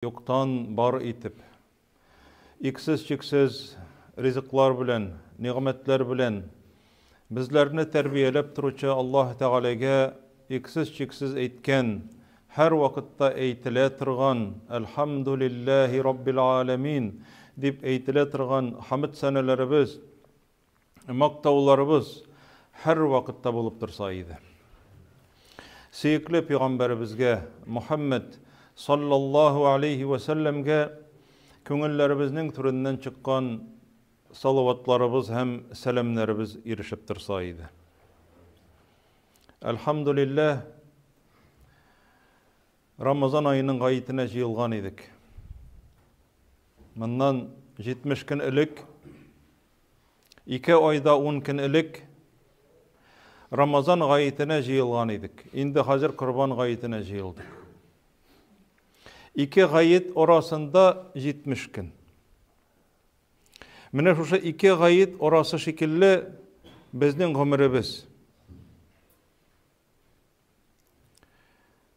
Юктан бар итеп, иксез-чиксез ризыклар белән, нигъмәтләр белән безләрне тәрбияләп торучы Аллаһ Тәгаләгә иксез-чиксез әйткән, һәрвакытта әйтелә торган Әлхәмдүлилләһи Раббил Галәмин дип әйтелә торган хәмд-сәнәләребез, мактауларыбыз һәрвакытта булып торса иде. Сөекле пәйгамбәребезгә Мухаммед саллаллаһу алейхи вә сәлләмгә күңелләребезнең түреннән чыккан салаватларыбыз һәм сәламнәребез ирешеп торса иде. Әлхәмдүлилләһ, Рамазан аеның гаетенә җыелган идек. Моннан 70 көн элек, ике айда 10 көн элек Рамазан гаетенә җыелган идек. Инде хәзер Корбан гаетенә җыелдык. Ике гает арасында 70 көн. Менә шушы ике гает арасы шикелле безнең гомеребез.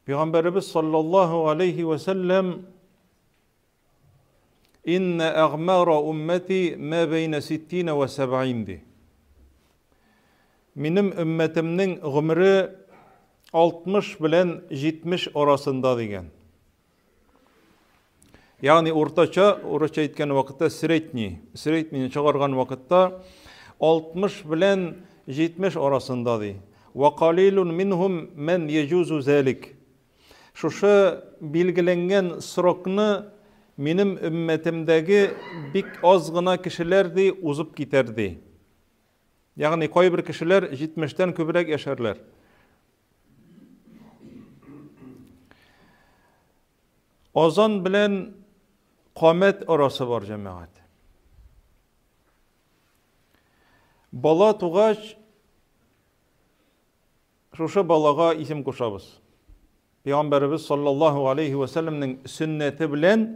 Пәйгамбәребез саллаллаһу алейхи вә сәлләм Инна әгъмара уммәти ма бәйнә ситтина вә сәбәин ди. Минем өммәтемнең гомере 60 белән 70 арасында дигән. Ягъни уртача, урысча әйткән вакытта средний, среднийны чыгарган вакытта 60 белән 70 арасында ди. Ва калилун минһум ман яҗузу залик. Шушы билгеләнгән срокны минем өммәтемдәге бик аз гына кешеләр ди узып китәр ди. Ягъни кайбер кешеләр 70-тән күбрәк яшәрләр. Азан белән камәт арасы бар, җәмәгать. Бала тугач, шушы балага исем кушабыз. Пәйгамбәребез саллаллаһу алейхи ва сәлләмнең сөннәте белән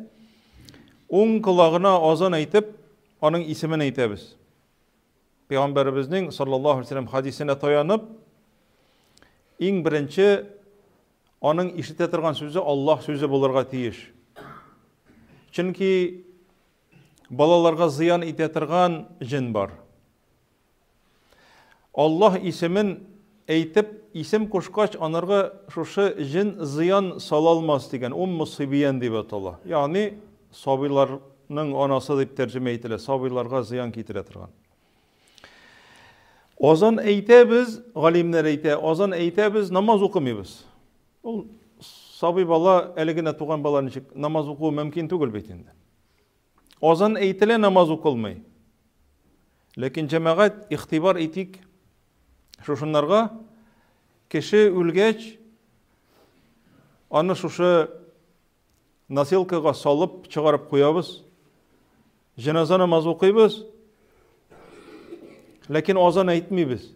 уң колагына азан әйтеп, аның исемен әйтәбез. Пәйгамбәребезнең саллаллаһу алейхи ва сәлләм хадисенә таянып, иң беренче Аның ишетә торган сүзе Аллаһ сүзе булырга тиеш. Чөнки балаларга зыян итә торган җен бар. Аллаһ исемен әйтеп, исем кушкач, анарга шушы җен зыян сала алмас дигән, Умму Сибиян дип атала. Ягъни сабыйларның анасы дип тәрҗемә ителә, сабыйларга зыян китерә торган. Азан әйтәбез, галимнәр әйтә, азан әйтәбез, намаз укымыйбыз. Ул сабый бала, әле генә туган бала ничек намаз укуы мөмкин түгел бит инде. Азан әйтелә, намаз укылмый. Ләкин җәмәгать игътибар итик шушыннарга, кеше үлгәч, аны шушы Носилкага салып чыгарып куябыз. Җеназа намазы укыйбыз. Ләкин азан әйтмибез.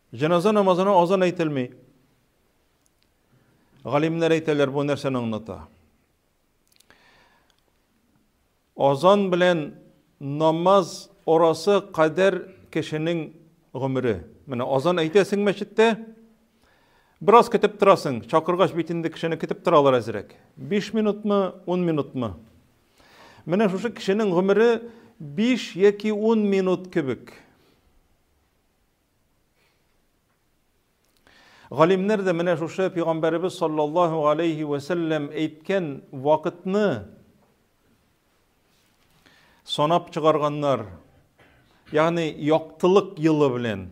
Җеназа намазына азан әйтелми. Галимнәр әйтәләр, бу нәрсәне аңлата. Азан белән намаз арасы кадәр кешенең гомере. Менә азан әйтәсең мәчеттә, бераз көтеп торасың. Чакыргач бит инде кешене көтеп торалар әзрәк. 5 минутмы, 10 минутмы? Менә шушы кешенең гомере 5 яки 10 минут кебек. Галимнәр дә менә шушы пәйгамбәребез саллаллаһу алейхи ва сәлләм әйткән вакытны санап чыгарганнар. Ягъни яктылык елы белән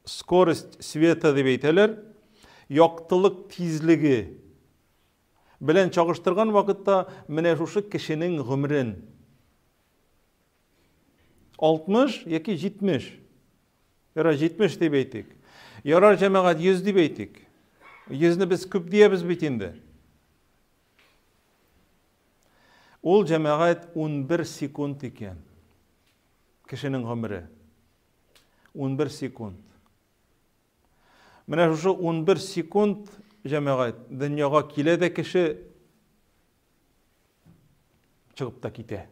скорость света дип әйтәләр. Яктылык тизлеге белән чагыштырган вакытта менә шушы кешенең гомерен 60 яки 70. Ярар, 70 дип әйтик. Ярар, җәмәгать, 100 дип әйтик. 100-не без күп диябез бит инде. Ул җәмәгать 11 секунд икән. Кешенең гомере. 11 секунд. Менә шушы 11 секунд җәмәгать дөньяга килә дә кеше чыгып та китә.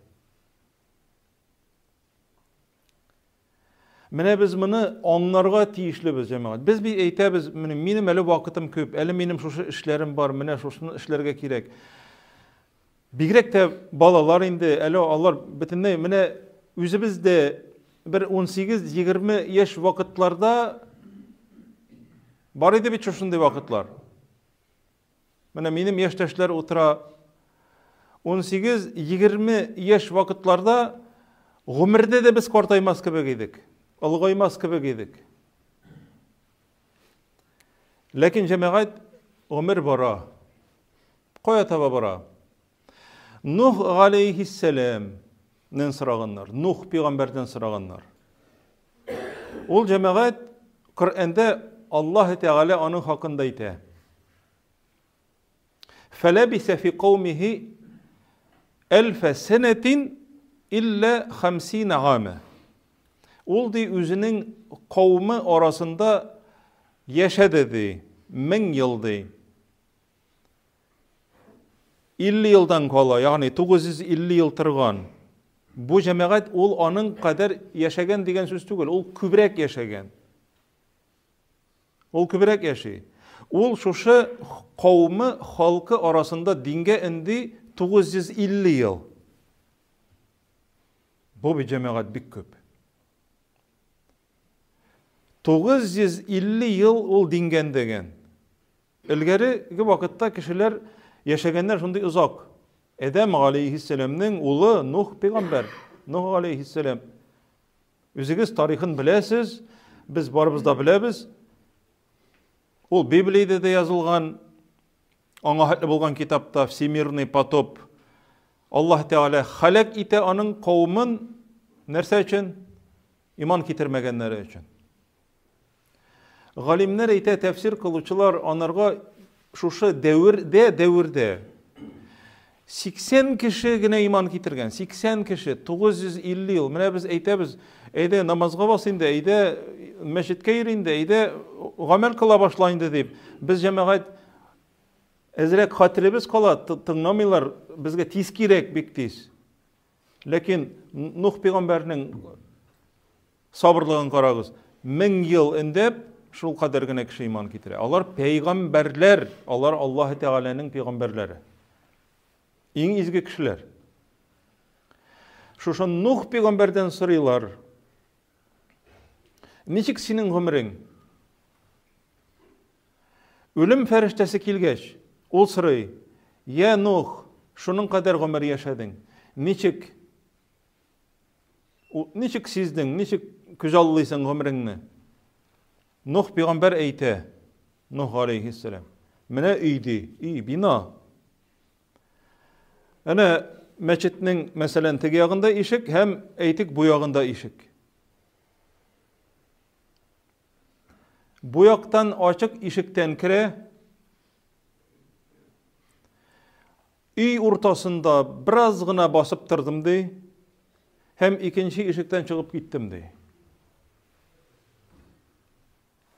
Менә без моны аңларга тиешлебез, җәмәгать. Без бит әйтәбез, менә минем әле вакытым күп, әле минем шушы эшләрем бар, менә шушыны эшләргә кирәк. Бигрәк тә балалар инде, әле алар бөтенләй менә үзебез дә бер 18-20 яшь вакытларда бар иде бит шушындый вакытлар. Менә минем яшьтәшләр утыра. 18-20 яшь вакытларда гомердә дә без картаймас кебек идек, олыгаймас кебек идек. Ләкин җәмәгать гомер бара. Кая таба бара? Нух галәйһиссәлам нән сораганнар. Нух пәйгамбәрдән сораганнар. Ул җәмәгать Коръәндә Аллаһ Тәгалә аның хакында әйтә. Фәләбисә фи каумихи әлфә сәнәтин илля хамсина гама. Ул ди үзенең каумы арасында яшәде ди, 1000 ел ди. 50 елдан кала, ягъни 950 ел торган. Бу җәмәгать ул аның кадәр яшәгән дигән сүз түгел, ул күбрәк яшәгән. Ул күбрәк яши. Ул шушы каумы, халкы арасында дингә инде 950 ел. Бу бит җәмәгать бик күп. 950 ел ул дингә индегән. Элгәреге вакытта кешеләр яшәгәннәр шундый озак. Адәм галәйһиссәламнең улы Нух пәйгамбәр. Нух галәйһиссәлам. Үзегез тарихын беләсез, без барыбыз да беләбез. Ул Библиядә дә язылган, аңа хәтле булган китапта Всемирный потоп. Аллаһ Тәгалә халәк итә аның кавымын нәрсә өчен? Иман китермәгәннәре өчен. Галимнәр әйтә, тәфсир кылучылар анарга шушы дәвердә, дәвердә 80 кеше генә иман китергән, 80 кеше, 950 ел. Менә без әйтәбез, әйдә намазга бас инде, әйдә мәчеткә йөр инде, әйдә гамәл кыла башла инде дип. Без җәмәгать әзрәк хәтеребез кала, тыңламыйлар, безгә тиз кирәк, бик тиз. Ләкин Нух пәйгамбәрнең Сабырлыгын карагыз. 1000 ел эндәп, шул кадәр генә кеше иман китерә. Алар пәйгамбәрләр, алар Аллаһ Тәгаләнең пәйгамбәрләре. Иң изге кешеләр. Шушы Нух пәйгамбәрдән сорыйлар. Ничек синең гомерең? Үлем фәрештәсе килгәч, ул сорый: "Я Нух, шуның кадәр гомер яшәдең. Ничек Ничек сиздең, ничек күзаллыйсың гомереңне? Нух пәйгамбәр әйтә, Нух алейхиссалам. Менә өй ди, өй, бина. Әнә мәчетнең, мәсәлән, теге ягында ишек һәм әйтик бу ягында ишек. Бу яктан ачык ишектән керә. Өй уртасында бераз гына басып тордым, ди, һәм икенче ишектән чыгып киттем, ди.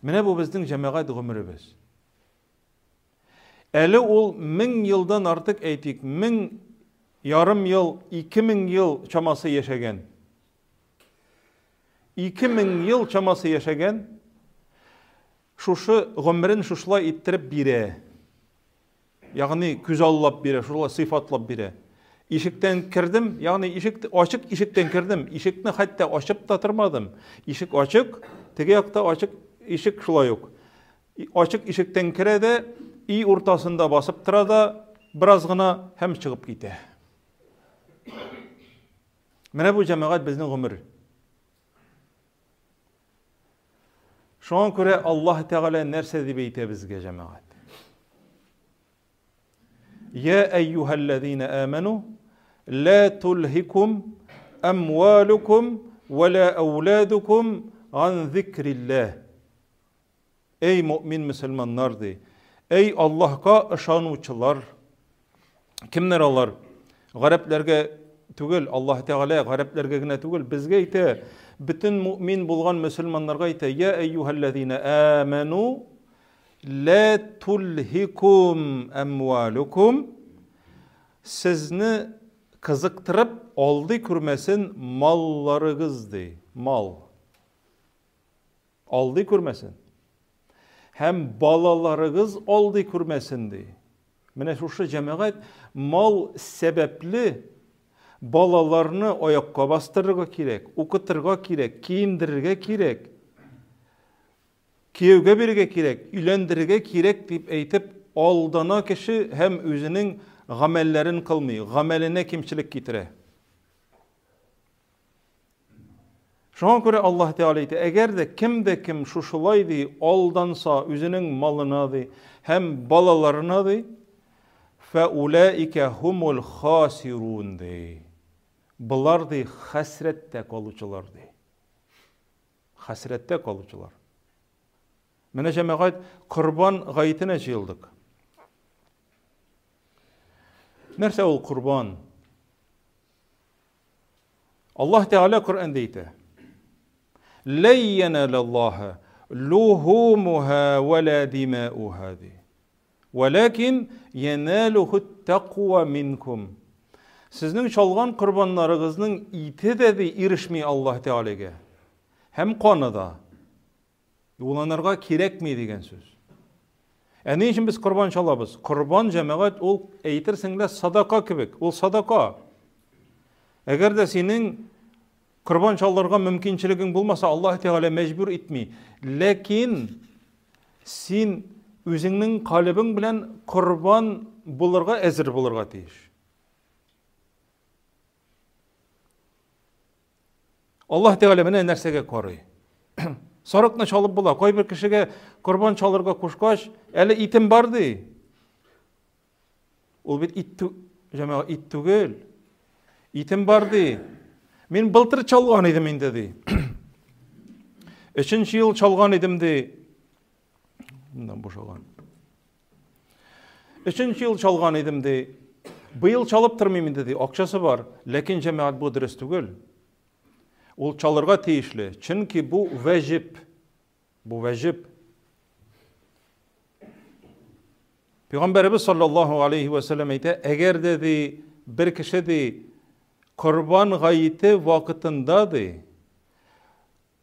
Менә бу безнең җәмәгать гомеребез. Әле ул 1000 елдан артык әйтик, 1500 ел, 2000 ел чамасы яшәгән. 2000 ел чамасы яшәгән, шушы гомерен шушылай иттереп бирә. Ягъни күзаллап бирә, шулай сыйфатлап бирә. Ишектән кердем, ягъни ишек ачык ишектән кердем. Ишекне хәтта ачып та тормадым. Ишек ачык, теге якта ачык ишек шулай ук. Ачык ишектән керә дә, өй уртасында басып тора да, бераз гына һәм чыгып китә. Менә бу җәмәгать безнең гомер. Шуңа күрә Аллаһ Тәгалә нәрсә дип әйтә безгә, җәмәгать? Я әйюһәлләзина аману ла тулһикум амвалукум ва ла ауладукум ан зикриллаһ. Эй мөэмин мөселманнар ди, эй Аллаһка ышанучылар! Кемнәр алар? Гарәпләргә түгел, Аллаһ Тәгалә гарәпләргә генә түгел, безгә әйтә, бөтен мөэмин булган мөселманнарга әйтә, я әйюһәлләзина аману ла тулһикум амвалукум сезне кызыктырып алдый күрмәсен малларыгыз ди, мал. Алдый күрмәсен. Һәм балаларыгыз алдый күрмәсен, ди. Менә шушы җәмәгать мал сәбәпле балаларны аякка бастырырга кирәк, укытырга кирәк, киендерергә кирәк, кияүгә бирергә кирәк, өйләндерергә кирәк дип әйтеп алдана кеше һәм үзенең гамәлләрен кылмый, гамәленә кимчелек китерә. Шуңа күрә Аллаһ Тәгалә әйтә, әгәр дә кем дә кем шушылай ди, алданса үзенең малына ди һәм балаларына ди, фәулаика хумул хасирун ди. Болар ди хәсрәттә калучылар ди. Хәсрәттә калучылар. Менә җәмәгать Корбан гаетенә җыелдык. Нәрсә ул корбан? Аллаһ Тәгалә Коръәндә әйтә. Ләй яналлаһа лухумуха ва ла димауха ди. Вәләкин яналуху тақва минкум. Сезнең чалган корбаннарыгызның ите дә ди ирешми Аллаһ Тәгаләгә. Һәм каны да. Юланырга кирәкми дигән сүз. Ә ни өчен без корбан чалабыз? Корбан җәмәгать ул әйтерсең лә садака кебек. Ул садака. Әгәр дә синең корбан чалырга мөмкинчелегең булмаса, Аллаһ Тәгалә мәҗбүр итми. Ләкин син үзеңнең калебең белән корбан булырга әзер булырга тиеш. Аллаһ Тәгалә менә нәрсәгә карый. Сарыкны чалып була. Кайбер кешегә корбан чалырга кушкач, әле итем бар ди. Ул бит ит җәмәгать ит түгел. Итем бар ди. Мин былтыр чалган идем инде ди. Өченче ел чалган идем ди. Моннан бушаган. Өченче ел чалган идем ди. Быел чалып тормыйм инде ди. Акчасы бар. Ләкин җәмәгать бу дөрес түгел. Ул чалырга тиешле. Чөнки бу вәҗиб. Бу вәҗиб. Пәйгамбәребез саллаллаһу алейхи ва сәлләм әйтә, әгәр дә ди бер кеше ди корбан гаете вакытында ди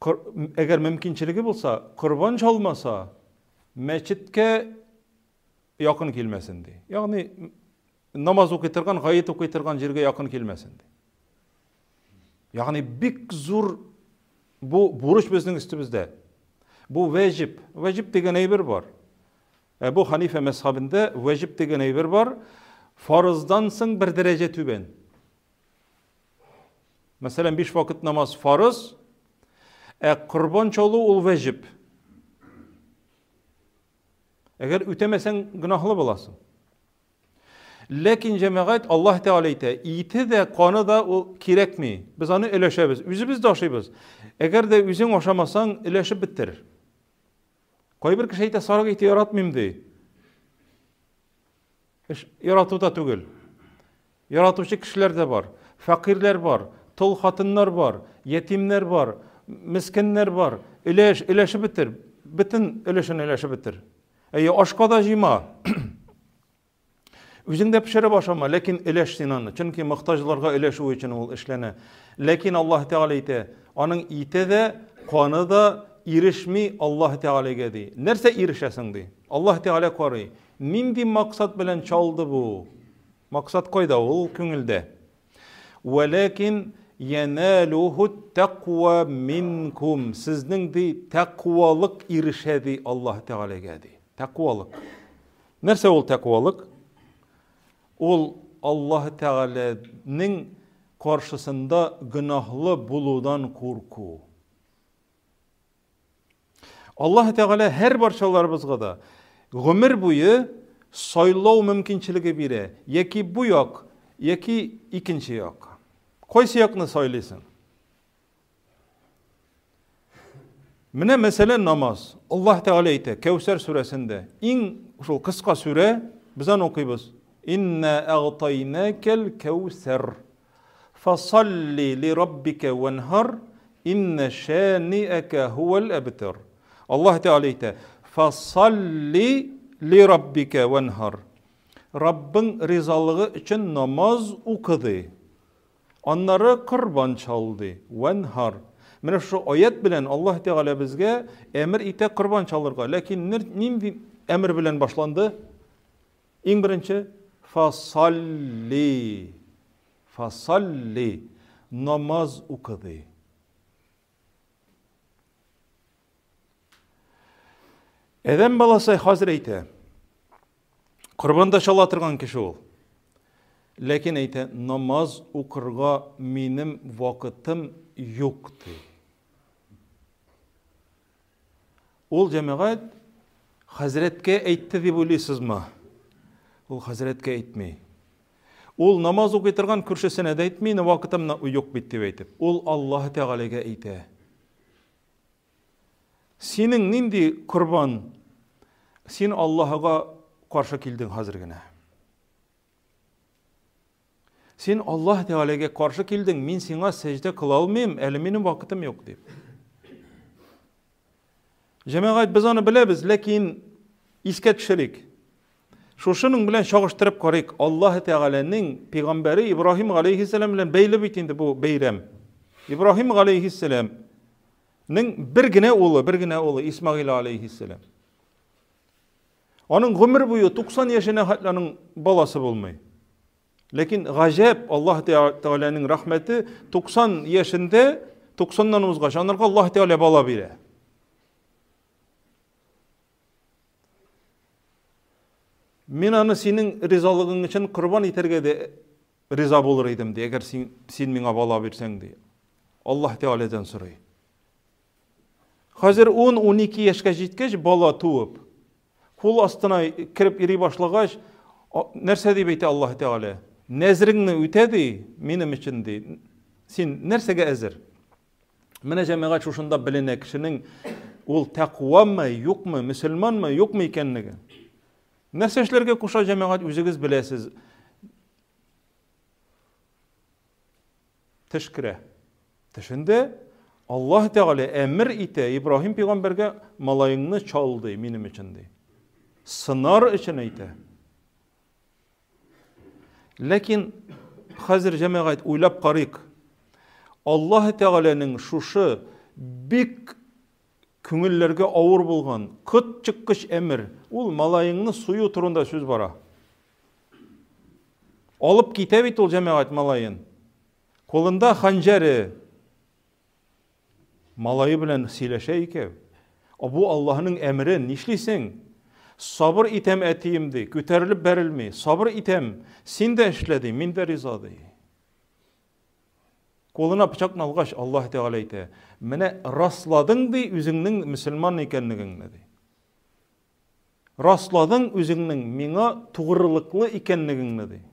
әгәр мөмкинчелеге булса, корбан чалмаса, мәчеткә якын килмәсен ди. Ягъни намаз укый торган, гает укый торган җиргә якын килмәсен ди. Ягъни бик зур бу бурыч безнең өстебездә. Бу вәҗиб. Вәҗиб дигән әйбер бар. Әбу Ханифа мәзхәбендә вәҗиб дигән әйбер бар. Фарыздан соң бер дәрәҗә түбән. Мәсәлән, биш вакыт намаз фарыз, ә корбан чалу ул вәҗиб. Әгәр үтәмәсәң, гөнаһлы буласың. Ләкин җәмәгать Аллаһ Тәгалә әйтә, ите дә, каны да ул кирәкми. Без аны өләшәбез, үзебез дә ашыйбыз. Әгәр дә үзең ашамасаң, өләшеп бетер. Кайбер кеше әйтә, сарык ите яратмыйм ди. Эш ярату да түгел. Яратучы кешеләр дә бар. Фәкыйрьләр бар, тол хатыннар бар, ятимнәр бар, мескеннәр бар. Өләш, өләшеп бетер. Бөтен өлешен өләшеп бетер. Әйе, ашка да җыйма. Үзең дә пешереп ашама, ләкин өләш син аны. Чөнки мохтаҗларга өләшү өчен ул эшләнә. Ләкин Аллаһ Тәгалә әйтә, аның ите дә, каны да ирешми Аллаһ Тәгаләгә ди. Нәрсә ирешәсең ди? Аллаһ Тәгалә карый. Нинди максат белән чалды бу? Максат кайда? Ул күңелдә. Вәләкин яналуху тәкъва минкум. Сезнең ди тәкъвалык ирешә ди Аллаһ Тәгаләгә ди. Тәкъвалык. Нәрсә ул тәкъвалык? Ул Аллаһ Тәгаләнең каршысында гөнаһлы булудан курку. Аллаһ Тәгалә һәр барчаларыбызга да гомер буе сайлау мөмкинчелеге бирә, яки бу як, яки икенче як. Кайсы якны сайлыйсың? Менә мәсәлән намаз. Аллаһ Тәгалә әйтә Кәүсәр сүрәсендә. Иң шул кыска сүрә, без аны укыйбыз. Инна агтайнакал кәүсәр. Фасалли ли раббика ванһар, инна шаниака хуал абтар. Аллаһ Тәгалә әйтә, Фасалли ли раббика ванһар. Раббың ризалыгы өчен намаз укы ди. Аннары корбан чал ди. Ванһар. Менә шушы аят белән Аллаһ Тәгалә безгә әмер итә корбан чалырга. Ләкин нинди әмер белән башланды? Иң беренче фасалли. Фасалли. Намаз укы ди. Адәм баласы хәзер әйтә. Корбан да чала торган кеше ул. Ләкин әйтә, намаз укырга минем вакытым юк ди. Ул җәмәгать хәзрәткә әйтте дип уйлыйсызмы? Ул хәзрәткә әйтми. Ул намаз укый торган күршесенә дә әйтми, вакытым юк бит дип әйтеп. Ул Аллаһ Тәгаләгә әйтә. Синең нинди корбан? Син Аллаһыга каршы килдең хәзер генә. Син Аллаһ Тәгаләгә каршы килдең, мин сиңа сәҗдә кыла алмыйм, әле минем вакытым юк дип. Җәмәгать, без аны беләбез, ләкин искә төшерик. Шушының белән чагыштырып карыйк. Аллаһ Тәгаләнең пәйгамбәре Ибраһим галәйһиссәлам белән бәйле бит инде бу бәйрәм. Ибраһим галәйһиссәлам Нең бер генә улы, бер генә улы Исмагыйл алейһиссәлам. Аның гомер буе 90 яшенә хәтле аның баласы булмый. Ләкин гаҗәп Аллаһ Тәгаләнең рәхмәте 90 яшендә, 90-нан узгач, анарга Аллаһ Тәгалә бала бирә. Мин аны синең ризалыгың өчен корбан итәргә дә Риза булыр идем, ди, әгәр син, син миңа бала бирсәң, ди. Аллаһ Тәгаләдән сорый. Хәзер 10-12 яшькә җиткәч, бала туып, кул астына кереп йөри башлагач, нәрсә дип әйтә Аллаһ Тәгалә? Нәзреңне үтә, ди, минем өчен, ди. Син нәрсәгә әзер? Менә җәмәгать шушында беленә кешенең ул тәкъвамы, юкмы, мөселманмы, юкмы икәнлеге. Нәрсә эшләргә куша җәмәгать, үзегез беләсез. Төш керә. Төшендә Аллаһ Тәгалә әмер итә Ибраһим пәйгамбәргә малаеңны чал ди, минем өчен ди. Сынар өчен әйтә. Ләкин хәзер җәмәгать уйлап карыйк. Аллаһ Тәгаләнең шушы бик Күңелләргә авыр булган, кот чыккыч әмер, ул малаеңны сую турында сүз бара. Алып китә бит ул җәмәгать малаен. Кулында ханҗәре. Малае белән сөйләшә икәү. Бу Аллаһның әмере, нишлисең? Сабыр итәм, әтием, ди, күтәрелеп бәрелми. Сабыр итәм, син дә эшлә, ди, мин дә риза, ди. Кулына пычакны алгач, Аллаһ Тәгалә әйтә, менә расладың, ди, үзеңнең мөселман икәнлегеңне, ди. Расладың үзеңнең миңа тугрылыклы икәнлегеңне, ди.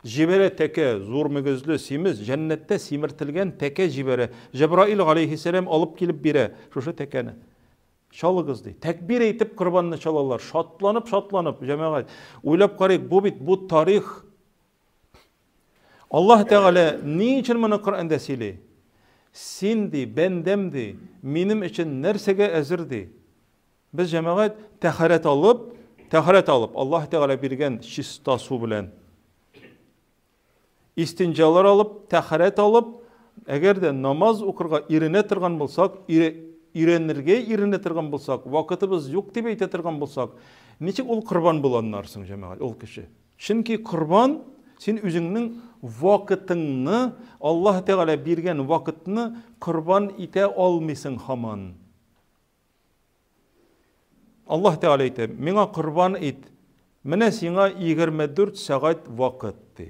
Җибәрә тәкә, зур мөгезле, симез, җәннәттә симертелгән тәкә җибәрә. Җәбраил галәйһиссәлам алып килеп бирә шушы тәкәне. Чалыгыз, ди. Тәкбир әйтеп корбанны чалалар. Шатланып, шатланып, җәмәгать. Уйлап карыйк, бу бит бу тарих. Аллаһ Тәгалә ни өчен моны Коръәндә сөйли? Син ди, бәндәм ди, минем өчен нәрсәгә әзер ди? Без җәмәгать тәһарәт алып, тәһарәт алып, Аллаһ Тәгалә биргән чиста су белән истинҗалар алып, тәһарәт алып, әгәр дә намаз укырга иренә торган булсак, өйрәнергә иренә торган булсак, вакытыбыз юк дип әйтә торган булсак, ничек ул корбан була аннары соң, җәмәгать, ул кеше? Чөнки корбан син үзеңнең вакытыңны, Аллаһ Тәгалә биргән вакытны корбан итә алмыйсың һаман. Аллаһ Тәгалә әйтә, миңа корбан ит. Менә сиңа 24 сәгать вакыт ди.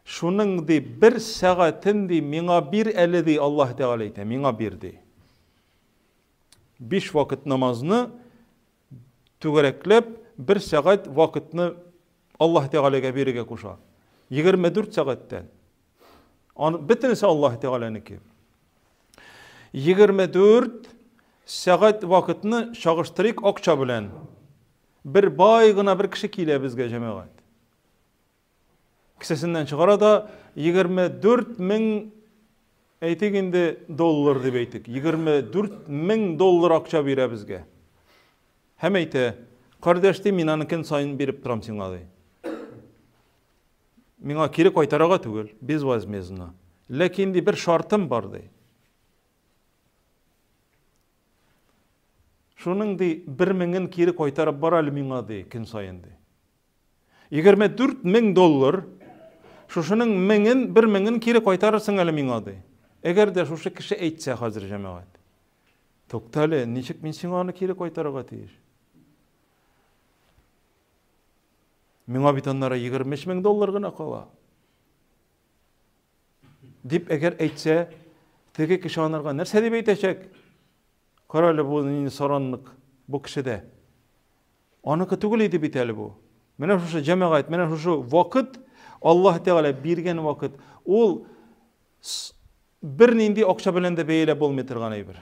Шуның ди бер сәгатен ди миңа бир әле ди Аллаһ Тәгалә әйтә, миңа бир ди. Биш вакыт намазны түгәрәкләп бер сәгать вакытны Аллаһ Тәгаләгә бирергә куша. 24 сәгатьтән. Аны бөтенесе Аллаһ Тәгаләнеке. 24 сәгать вакытны чагыштырыйк акча белән. Бер бай гына бер кеше килә безгә җәмәгать. Кесәсеннән чыгара да 24 мең әйтик инде доллар дип әйтик. 24 мең доллар акча бирә безгә. Һәм әйтә, кардәш ди, мин аны көн саен биреп торам сиңа ди. Миңа кире кайтарырга түгел, безвозмездно. Ләкин ди бер шартым бар ди. Шуның ди бер меңен кире кайтарып бар әле миңа ди көн саен ди. 24 мең доллар шушының меңен, бер меңен кире кайтарырсың әле миңа ди. Әгәр дә шушы кеше әйтсә хәзер җәмәгать. Тукта әле, ничек мин сиңа аны кире кайтарырга тиеш? Миңа бит аннары 23 мең доллар гына кала. Дип әгәр әйтсә, теге кеше анарга нәрсә дип әйтәчәк? Кара әле бу нинди саранлык бу кешедә. Аныкы түгел иде бит әле бу. Менә шушы җәмәгать, менә шушы вакыт, Аллаһ Тәгалә биргән вакыт, ул бернинди акча белән дә бәяләп булмый торган әйбер.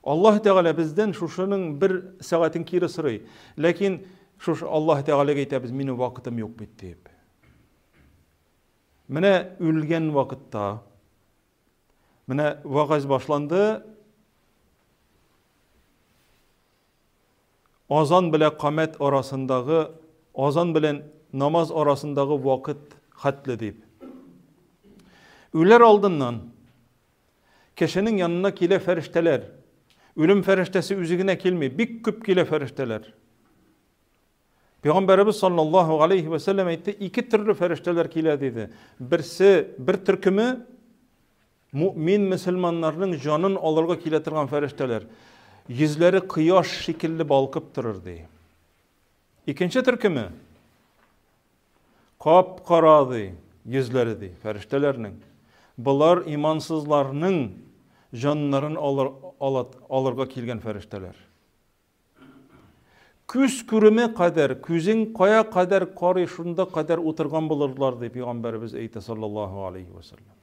Аллаһ Тәгалә бездән шушының бер сәгатен кире сорый. Ләкин шушы Аллаһ Тәгаләгә әйтәбез, минем вакытым юк бит дип. Менә үлгән вакытта, менә вагаз башланды, Азан белә камәт арасындагы, азан белән намаз арасындагы вакыт хәтле дип. Үләр алдыннан кешенең янына килә фәрештәләр. Үлем фәрештәсе үзе генә килми, бик күп килә фәрештәләр. Пәйгамбәребез саллаллаһу алейхи вә сәлләм әйтте, ике төрле фәрештәләр килә диде. Берсе, бер төркеме муъмин мөселманнарның җанын алырга килә торган фәрештәләр. Йөзләре кояш шикелле балкып торыр ди. Икенче төркеме кап-кара ди, йөзләре ди, фәрештәләрнең. Болар имансызларның җаннарын алыр, алырга килгән фәрештәләр. Күз күреме кадәр, күзең кая кадәр карый, шунда кадәр утырган булырлар, ди пәйгамбәребез әйтә саллаллаһу алейхи ва саллям.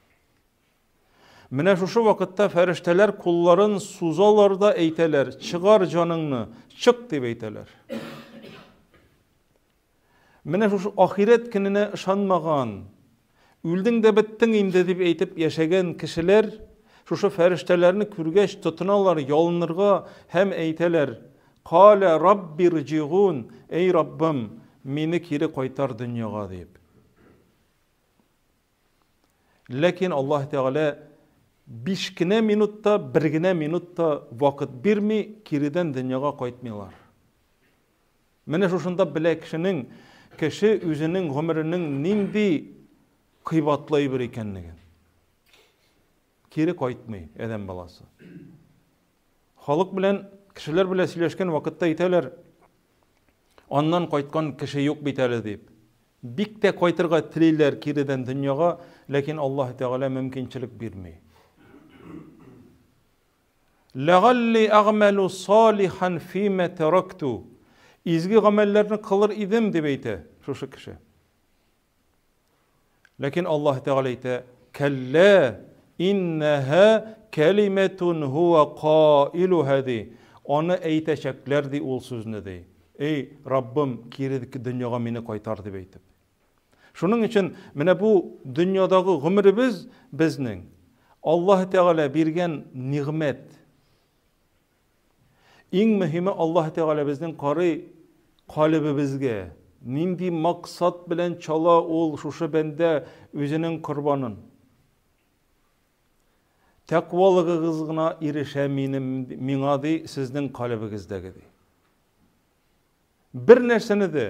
Менә шушы вакытта фәрештәләр кулларын сузалар да әйтәләр, чыгар җаныңны, чык дип әйтәләр. Менә шушы ахирәт көненә ышанмаган, үлдең дә беттең инде дип әйтеп яшәгән кешеләр шушы фәрештәләрне күргәч тотыналар ялынырга һәм әйтәләр, Калә рабби рҗигун, әй Раббым, мине кире кайтар дөньяга дип. Ләкин Аллаһ Тәгалә биш кенә минутта, бер генә минутта вакыт бирми, киредән дөньяга кайтмыйлар. Менә шушында белә кешенең, кеше үзенең гомеренең нинди кыйбатлы әйбер икәнлеген. Кире кайтмый адәм баласы. Халык белән, кешеләр белән сөйләшкән вакытта әйтәләр, аннан кайткан кеше юк бит әле дип. Бик тә кайтырга телиләр киредән дөньяга, ләкин Аллаһ Тәгалә мөмкинчелек бирми. Ләгалли әгъмәлү салихан фимә тәрәктү. Изге гамәлләрне кылыр идем, дип әйтә шушы кеше. Ләкин Аллаһ Тәгалә әйтә, Кәллә иннәһә кәлимәтун һуа каилуһа ди. Аны әйтәчәкләр ди ул сүзне ди. Эй, Раббым, кире дөньяга мине кайтар дип әйтеп. Шуның өчен менә бу дөньядагы гомеребез безнең Аллаһ Тәгалә биргән нигъмәт. Иң мөһиме Аллаһ Тәгалә безнең карый калебебезгә. Нинди максат белән чала ул шушы бәндә үзенең корбанын? Тәкъвалыгыгыз гына ирешә минем миңа ди, сезнең калебегездәге ди. Бер нәрсәне дә,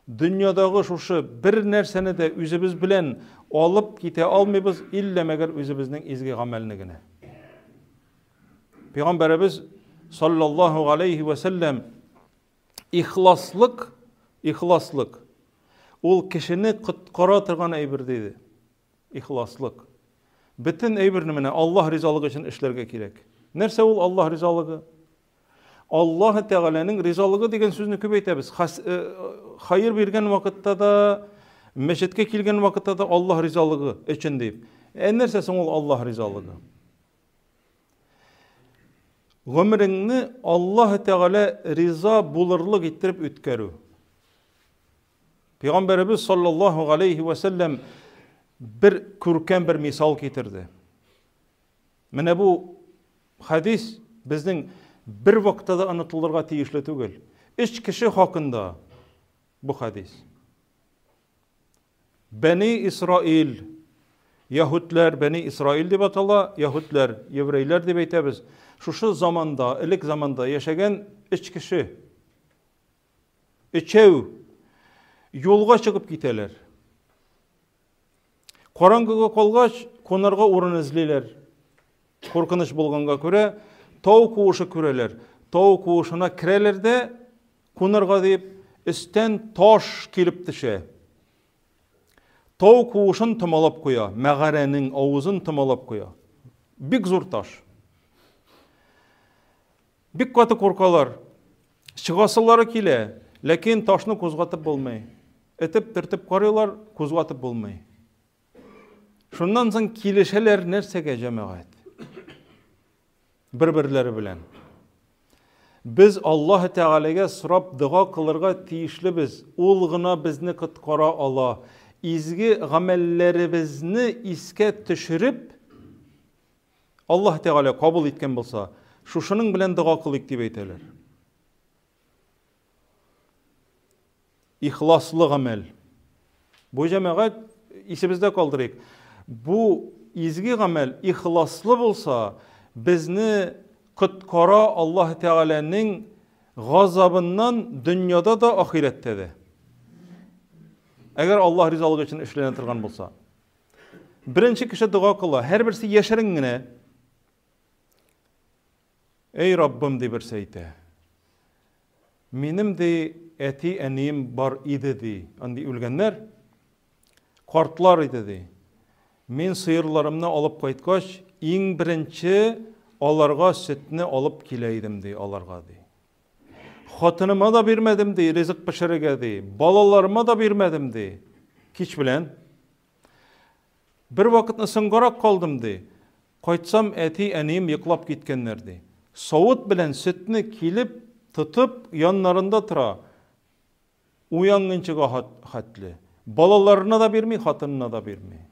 дөньядагы шушы бер нәрсәне дә үзебез белән алып китә алмыйбыз, иллә мәгәр үзебезнең изге гамәлне генә. Пәйгамбәребез саллаллаһу алейхи ва сәлләм ихласлык, ихласлык ул кешене коткара торган әйбер диде. Ихласлык. Бөтен әйберне менә Аллаһ ризалыгы өчен эшләргә кирәк. Нәрсә ул Аллаһ ризалыгы? Аллаһ Тәгаләнең ризалыгы дигән сүзне күп әйтәбез. Э, хайыр биргән вакытта да, мәчеткә килгән вакытта да Аллаһ ризалыгы өчен дип. Ә нәрсә соң ул Аллаһ ризалыгы? Гомереңне Аллаһ Тәгалә риза булырлык иттереп үткәрү. Пәйгамбәребез саллаллаһу алейхи ва сәлләм бер күркәм бер мисал китерде. Менә бу хәдис безнең бер вакытта да онытылырга тиешле түгел. Өч кеше хакында бу хәдис. Бәни Исраил. Яһүдләр, Бәни Исраил дип атала, яһүдләр, еврейлар дип әйтәбез. Шушы заманда, элек заманда яшәгән өч кеше. Өчәү юлга чыгып китәләр. Караңгыга калгач, кунарга урын эзлиләр. Куркыныч булганга күрә, тау куышы күрәләр. Тау куышына керәләр дә, кунарга дип, өстән таш килеп төшә. Тау куышын томалап куя, мәгарәнең авызын томалап куя. Бик зур таш. Бик каты куркалар. Чыгасылары килә, ләкин ташны кузгатып булмый. Этеп, төртеп карыйлар, кузгатып булмый. Шуннан соң килешәләр нәрсәгә, җәмәгать? Бер-берләре белән. Без Аллаһ Тәгаләгә сорап дога кылырга тиешлебез. Ул гына безне коткара ала. Изге гамәлләребезне искә төшереп, Аллаһ Тәгалә кабул иткән булса, шушының белән дога кылыйк дип әйтәләр. Ихласлы гамәл. Бу җәмәгать исебездә калдырыйк. Бу изге гамәл ихласлы булса, безне коткара Аллаһ Тәгаләнең газабыннан дөньяда да, ахирәттә дә. Әгәр Аллаһ ризалыгы өчен эшләнә торган булса. Беренче кеше дога кыла, һәрберсе яшерен генә. Эй Раббым, ди берсе әйтә. Минем ди әти-әнием бар иде ди. Андый үлгәннәр. Картлар иде ди. Мин сыерларымны алып кайткач, иң беренче аларга сөтне алып килә идем ди, аларга ди. Хатыныма да бирмәдем ди, ризык пешерергә ди. Балаларыма да бирмәдем ди. Кич белән. Бер вакытны соңгарак калдым ди. Кайтсам, әти, әнием йоклап киткәннәр ди. Савыт белән сөтне килеп тотып, яннарында тора. Уянганчыга хәтле. Балаларына да бирми, хатынына да бирми.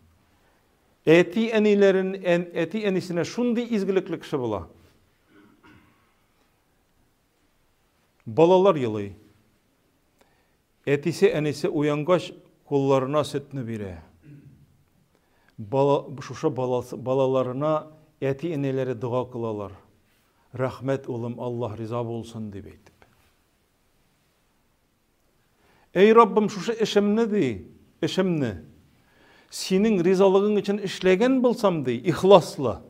Әти-әниләрен, әти-әнисенә шундый изгелекле кеше була. Балалар елый. Әтисе, әнисе уянгач, кулларына сөтне бирә. Бала, шушы баласы, балаларына әти-әниләре дога кылалар. Рәхмәт, улым, Аллаһ риза булсын, дип әйтеп. Әй Раббым, шушы эшемне ди, эшемне синең ризалыгың өчен эшләгән булсам ди, ихласлы.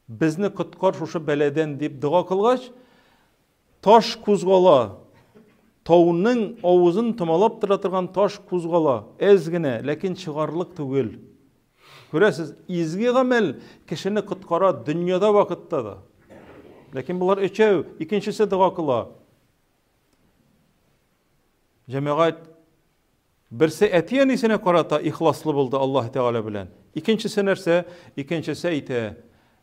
Безне коткар шушы бәладән дип дога кылгач, таш кузгала. Тауның авызын томалап тора торган таш кузгала. Әз генә, ләкин чыгарлык түгел. Күрәсез, изге гамәл кешене коткара дөньяда вакытта да. Ләкин болар өчәү, икенчесе дога кыла. Җәмәгать берсе әти-әнисенә карата ихласлы булды Аллаһ Тәгалә белән. Икенчесе нәрсә? Икенчесе әйтә,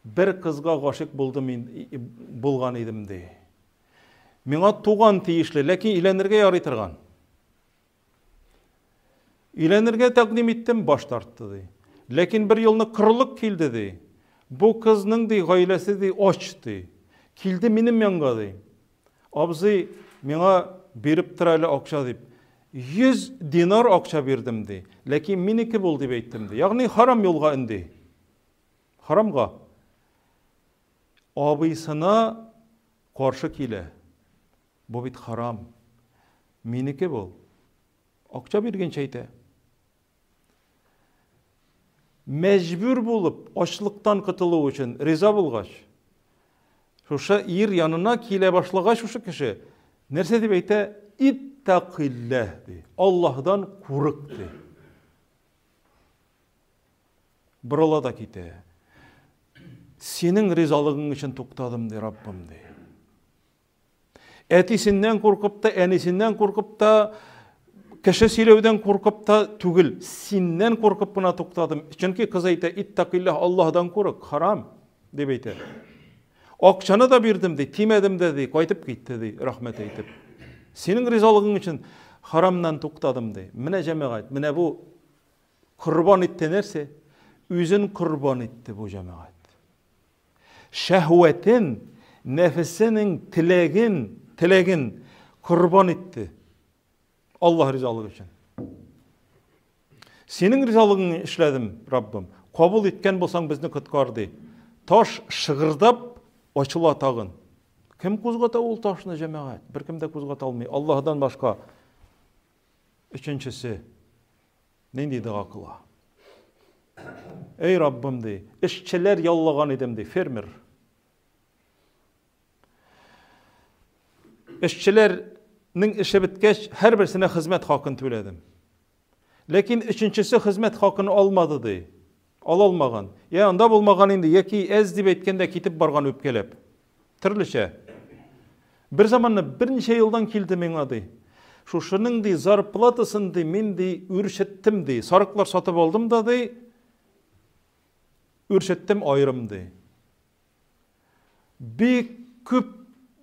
бер кызга гашыйк булдым мин, булган идем ди. Миңа туган тиешле, ләкин өйләнергә ярый торган. Өйләнергә тәкъдим иттем, баш тартты ди. Ләкин бер елны корылык килде ди. Бу кызның ди гаиләсе ди ач ди. Килде минем янга ди. Абзый, миңа биреп тор әле акча дип. 100 динар акча бирдем ди. Ләкин минеке бул дип әйттем ди. Ягъни харам юлга инде. Харамга. Абыйсына каршы килә. Бу бит харам. Минеке бул. Акча биргәнчә әйтә. Мәҗбүр булып, ачлыктан котылу өчен риза булгач, шушы ир янына килә башлагач шушы кеше, нәрсә дип әйтә? Иттакилләһ ди. Аллаһдан курык ди. Борыла да китә. Синең ризалыгың өчен туктадым ди, Раббым ди. Әтисеннән куркып та, әнисеннән куркып та, кеше сөйләүдән куркып та түгел, синнән куркып кына туктадым. Чөнки кыз әйтә, иттакиллаһ, Аллаһдан курык, харам, дип әйтә. Акчаны да бирдем ди, тимәдем дә ди, кайтып китте ди, рәхмәт әйтеп. Синең ризалыгың өчен харамнан туктадым ди. Менә җәмәгать, менә бу корбан итте нәрсә? Үзен корбан итте бу җәмәгать. Шәһвәтен, нәфесенең теләген, теләген корбан итте. Аллаһ ризалыгы өчен. Синең ризалыгыңны эшләдем, Раббым. Кабул иткән булсаң, безне коткар, ди. Таш шыгырдап ачыла тагын. Кем кузгата ул ташны, җәмәгать? Беркем дә кузгата алмый. Аллаһыдан башка. Өченчесе. Нинди дога кыла? Эй, Раббым, ди, эшчеләр яллаган идем, ди, фермер. Эшчеләрнең эше беткәч, һәрберсенә хезмәт хакын түләдем. Ләкин өченчесе хезмәт хакын алмады, ди. Ала алмаган. Я анда булмаган инде, яки әз дип әйткәндә китеп барган үпкәләп. Төрлечә. Бер заманны берничә елдан килде миңа, ди. Шушының, ди, зарплатасын, ди, мин, ди, үрчеттем, ди. Сарыклар сатып алдым да, ди, үрчеттем аерым, ди. Бик күп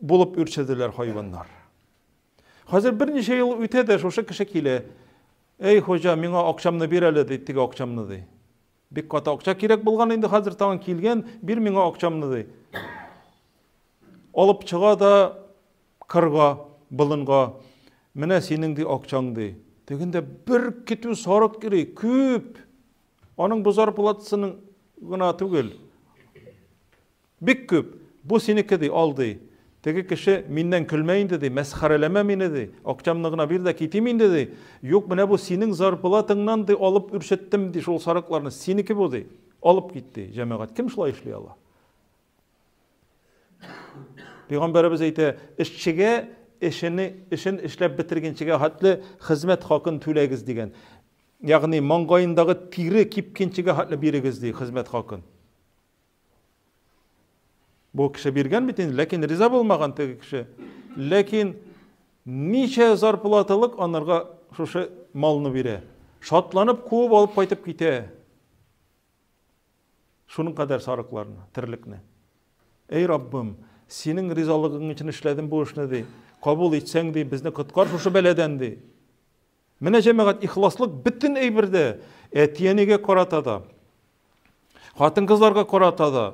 булып үрчеделәр хайваннар. Хәзер берничә ел үтә дә шушы кеше килә. Эй, хуҗа, миңа акчамны бир әле, ди, теге акчамны, ди. Бик каты акча кирәк булган инде хәзер тагын килгән, бир миңа акчамны, ди. Алып чыга да кырга, болынга. Менә синең ди акчаң, ди. Тегендә бер көтү сарык йөри, күп. Аның бу зарплатасының гына түгел. Бик күп. Бу синеке ди, ал ди. Теге кеше миннән көлмә инде ди, мәсхәрәләмә мине ди. Акчамны гына бир дә китим инде ди. Юк, менә бу синең зарплатаңнан ди алып үрчеттем ди шул сарыкларны. Синеке бу ди. Алып кит ди, җәмәгать. Кем шулай эшли ала? Пәйгамбәребез әйтә, эшчегә эшене эшен эшләп бетергәнчегә хәтле хезмәт хакын түләгез дигән. Ягъни маңгаендагы тире кипкенчегә хәтле бирегез ди хезмәт хакын. Бу кеше биргән бит инде, ләкин риза булмаган теге кеше. Ләкин ничә зарплаталык анарга шушы малны бирә. Шатланып куып алып кайтып китә. Шуның кадәр сарыкларны, терлекне. Эй Раббым, синең ризалыгың өчен эшләдем бу эшне ди. Кабул итсәң ди, безне коткар шушы бәладән ди. Менә җәмәгать ихласлык бөтен әйбердә, әти-әнигә карата да, хатын-кызларга карата да,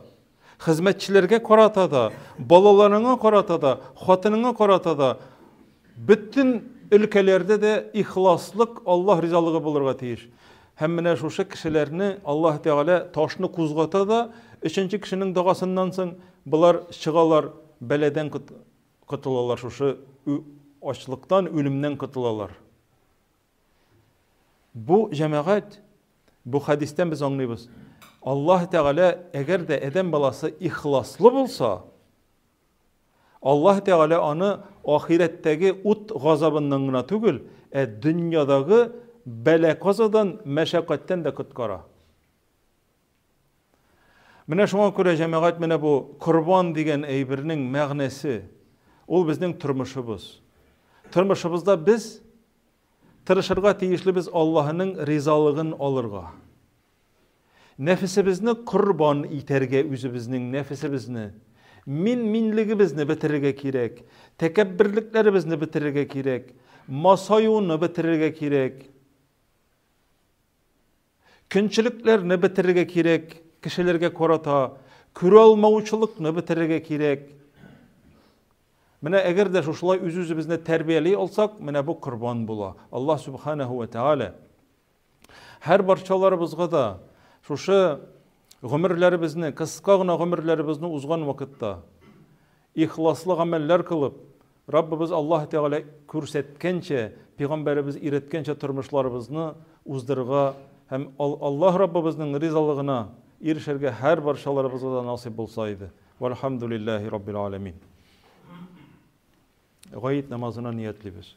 хезмәтчеләргә карата да, балаларыңа карата да, хатыныңа карата да, бөтен өлкәләрдә дә ихласлык Аллаһ ризалыгы булырга тиеш. Һәм менә шушы кешеләрне Аллаһ Тәгалә ташны кузгата да, өченче кешенең догасыннан соң болар чыгалар, бәладән котылалар шушы ачлыктан, үлемнән котылалар. Бу җәмәгать, бу хәдистән без аңлыйбыз. Аллаһ Тәгалә әгәр дә адәм баласы ихласлы булса, Аллаһ Тәгалә аны ахирәттәге ут газабыннан гына түгел, ә дөньядагы бәла-казадан, мәшәкатьтән дә коткара. Менә шуңа күрә җәмәгать менә бу корбан дигән әйбернең мәгънәсе, ул безнең тормышыбыз. Тормышыбызда без тырышырга тиешлебез Аллаһының ризалыгын алырга. Нәфесебезне корбан итәргә үзебезнең нәфесебезне, мин-минлегебезне бетерергә кирәк, тәкәбберлекләребезне бетерергә кирәк, масаюны бетерергә кирәк. Көнчелекләрне бетерергә кирәк, кешеләргә карата күралмаучылыкны бетерергә кирәк. Менә әгәр дә шушылай үз-үзебезне тәрбияли алсак, менә бу корбан була. Аллаһ субханаһу ва тааля һәр барчаларыбызга да шушы гомерләребезне, кыска гына гомерләребезне узган вакытта ихласлы гамәлләр кылып, Раббыбыз Аллаһ Тәгалә күрсәткәнчә, пәйгамбәребез өйрәткәнчә тормышларыбызны уздырырга һәм Аллаһ Раббыбызның ризалыгына ирешергә һәр барчаларыбызга да насыйп булса иде. Вәлхәмдүлилләһи Раббил аләмин. Гает намазына ниятлибез.